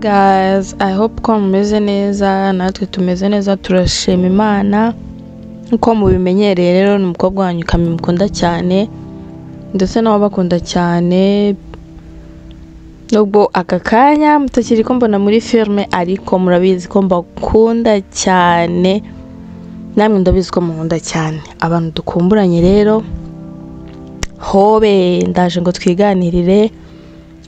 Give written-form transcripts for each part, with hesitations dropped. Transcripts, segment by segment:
Guys, I hope ko mumeze neza, natwe tumeze neza, turashima Imana. Nkuko mubimenyereye rero, ni umukobwa wanyu Kami mukunda cyane, ndetse nabo bakunda cyane. Nubwo aka kanya mutakiri kumbona muri filime, ariko murabizi ko mbakunda cyane, namwe ndabizi ko mukunda cyane. Abantu dukumburanye rero, hobe ndaje ngo twiganirire,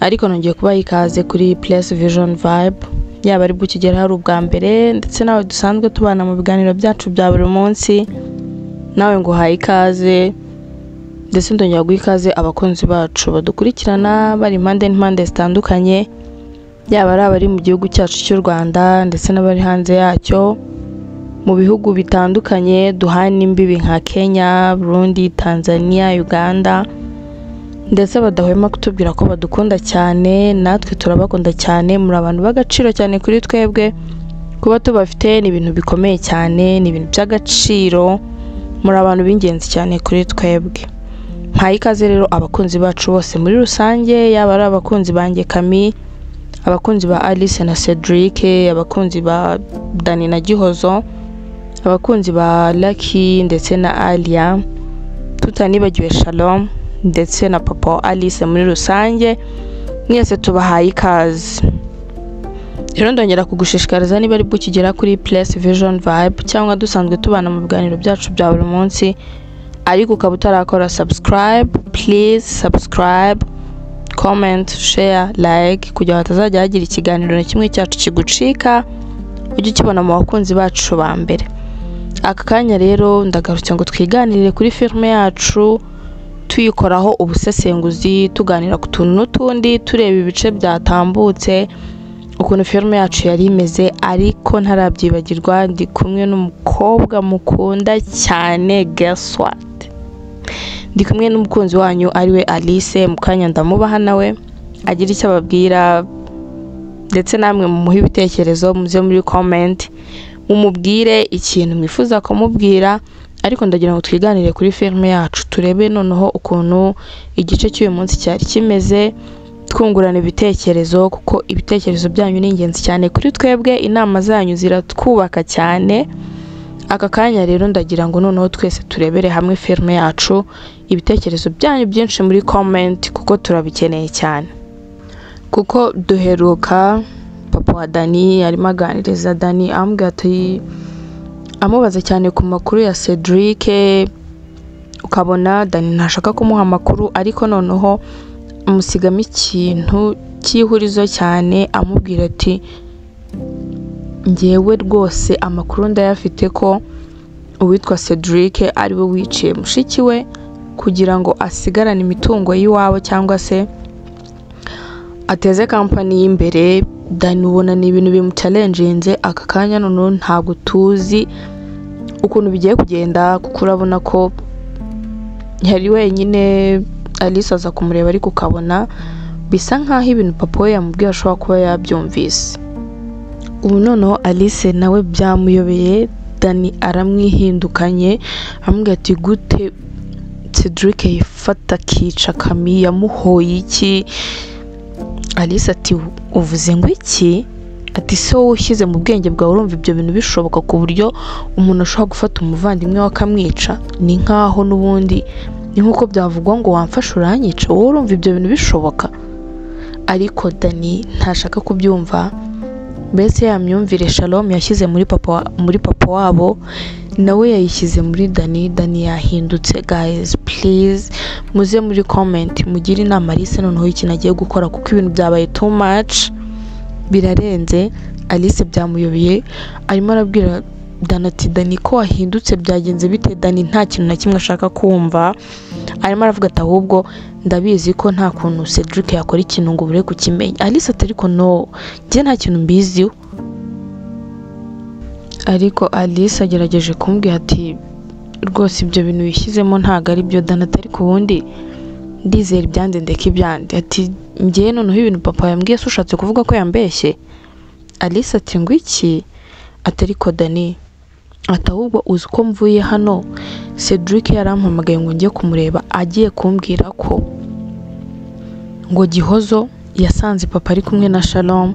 ariko nongeye kubaha ikaze kuri Place Vision Vibe, yaba ari bwo ukigera hari ubwa mbere, ndetse nawe dusanzwe tubana mu biganiro byacu bya buri munsi, nawe nguhaye ikaze, ndetse ndongera guha ikaze abakunzi bacu badukurikirana bari impande n'impande zitandukanye, yaba ari abari mu gihugu cyacu cy'u Rwanda ndetse n'abari hanze yacyo, mu bihugu bitandukanye duhana imbibi nka Kenya, Burundi, Tanzania, Uganda, ndetse badahwema kutubwira ko badukunda cyane, natwe turabakunda cyane, muri abantu b'agaciro cyane kuri twebwe, kuba tubafite ni ibintu bikomeye cyane, ni ibintu by'agaciro, muri abantu b'ingenzi cyane kuri twebwe. Mpaye ikaze rero abakunzi bacu bose muri rusange, yaba ari abakunzi banjye Kami, abakunzi ba Alice na Cedric, abakunzi ba Dani na Gihozo, abakunzi ba Lucky ndetse na Alia, tutanibagiwe Shalom ndetse na papa wa Alice muri rusange, mwese tubahaye ikaze. Rero ndongera kugushishikariza, niba ari bwo ukigera kuri Place Vision Vibe cyangwa dusanzwe tubana mu biganiro byacu bya buri munsi, ariko ukaba utarakora subscribe, please subscribe, comment, share, like, kugira ngo hatazajya hagira ikiganiro na kimwe cyacu kigucika, ujye ukibona mu bakunzi bacu ba mbere. Aka kanya rero ndagarutse ngo twiganirire kuri filime yacu, tuyikoraho ubusesenguzi, tuganira ku tuntu n'utundi, tureba ibice byatambutse, ukuntu filime yacu yari imeze. Ariko ntarabyibagirwa, ndi kumwe n'umukobwa mukunda cyane, guess what? Ndi kumwe n'umukunzi wanyu ariwe Alice. Mu kanya ndamubaha nawe agira icyo ababwira, ndetse namwe mumuhe ibitekerezo, muze muri comment mumubwire ikintu mwifuza kumubwira. Ariko ndagira ngo twiganire kuri filime yacu, turebe noneho ukuntu igice cy'uyu munsi cyari kimeze, twungurana ibitekerezo, kuko ibitekerezo byanyu ni ingenzi cyane kuri twebwe, inama zanyu ziratwubaka cyane. Aka kanya rero ndagira ngo noneho twese turebere hamwe filime yacu, ibitekerezo byanyu byinshi muri comment, kuko turabikeneye cyane. Kuko duheruka papa wa Dani arimo aganiriza Dani, amubwira ati, amubaza cyane ku makuru ya Cedric, ukabona Dani ntashaka kumuha amakuru, ariko noneho amusigamo ikintu cy'ihurizo cyane, amubwira ati njyewe rwose amakuru ndayafite ko uwitwa Cedric ariwe wiciye mushiki we kugira ngo asigarane imitungo y'iwabo cyangwa se ateze kampani y'imbere. Dani ubona ni ibintu bimucalenjinze aka kanya, noneho ntabwo tuzi ukuntu bigiye kugenda, kuko urabona ko yari wenyine. Alice aza kumureba, ariko ukabona bisa nkaho ibintu papa we yamubwiye ashobora kuba yabyumvise. Ubu noneho Alice nawe byamuyobeye, Dani aramwihindukanye, amubwira ati gute Cedric yifata akica Kami, yamuhoye iki? Alice ati uvuze ngo iki? Ati se wowe ushyize mu bwenge bwawe urumva ibyo bintu bishoboka ku buryo umuntu ashobora gufata umuvandimwe we akamwica? Ni nkaho n'ubundi ni nkuko byavugwa ngo wamfashe uranyica, wowe urumva ibyo bintu bishoboka? Ariko Dani ntashaka kubyumva, mbese ya myumvire Shalom yashyize muri papa, muri papa wabo nawe yayishyize muri Dani. Dani yahindutse. Guys, please muze muri comment mugire inama Alice noneho ikintu agiye gukora, kuko ibintu byabaye too much, birarenze. Alice byamuyobeye, arimo arabwira Dani ati Dani ko wahindutse byagenze bite? Dani nta kintu na kimwe ashaka kumva, arimo aravuga ati ahubwo ndabizi ko nta kuntu Cedric yakora ikintu ngo ubure kukimenya. Alice ati ariko no, njye nta kintu mbiziho. Ariko Alice agerageje kumubwira ati rwose ibyo bintu wishyizemo ntabwo ari byo. Dani ati ariko ubundi ndizera ibyande ndeka ibyande. Ati njyewe noneho ibintu papa yambwiye se ushatse kuvuga ko yambeshye? Alice ati ngo iki? Ati ariko Dani, ati ahubwo uzi ko mvuye hano Cedric yarampamagaye ngo njye kumureba, agiye kumbwira ko ngo Gihozo yasanze papa ari kumwe na Shalom,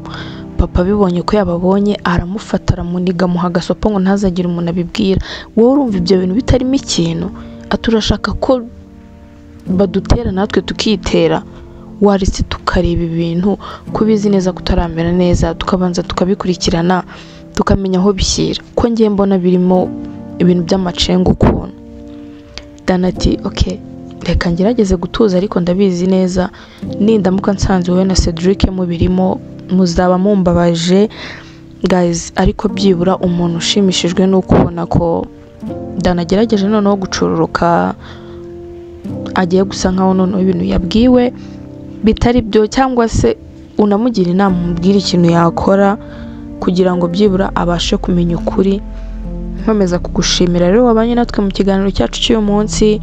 Papa abibonye ko yababonye aramufata aramuniga, amuha agasopo ngo ntazagire umuntu abibwira. Wowe urumva ibyo bintu bitarimo ikintu? Ati urashaka ko badutera natwe tukitera? Waretse tukareba ibintu ko ubizi neza ko utaramera neza, tukabanza tukabikurikirana tukamenya aho bishyira, ko ngiye mbona birimo ibintu by'amacenga ukuntu. Dani ati ok, reka ngerageze gutuza, ariko ndabizi neza nindamuka nsanze wowe na Cedric mubirimo muzaba mumbabaje guys. Ariko byibura umuntu ushimishijwe ni uko ubona ko Dani agerageje noneho gucururuka, agiye gusa nkaho noneho ibintu yabwiwe bitari byo, cyangwa se unamugira inama umubwire ikintu yakora kugira ngo byibura abashe kumenya ukuri. Nkomeza kugushimira rero wabanye natwe mu kiganiro cyacu cy'uyu munsi,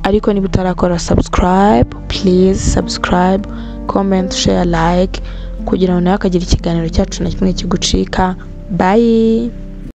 ariko niba utarakora subscribe, please subscribe, comment, share, like, kugira ngo nawe akagira ikiganiro cyacu na kimwe kigucika. Bye.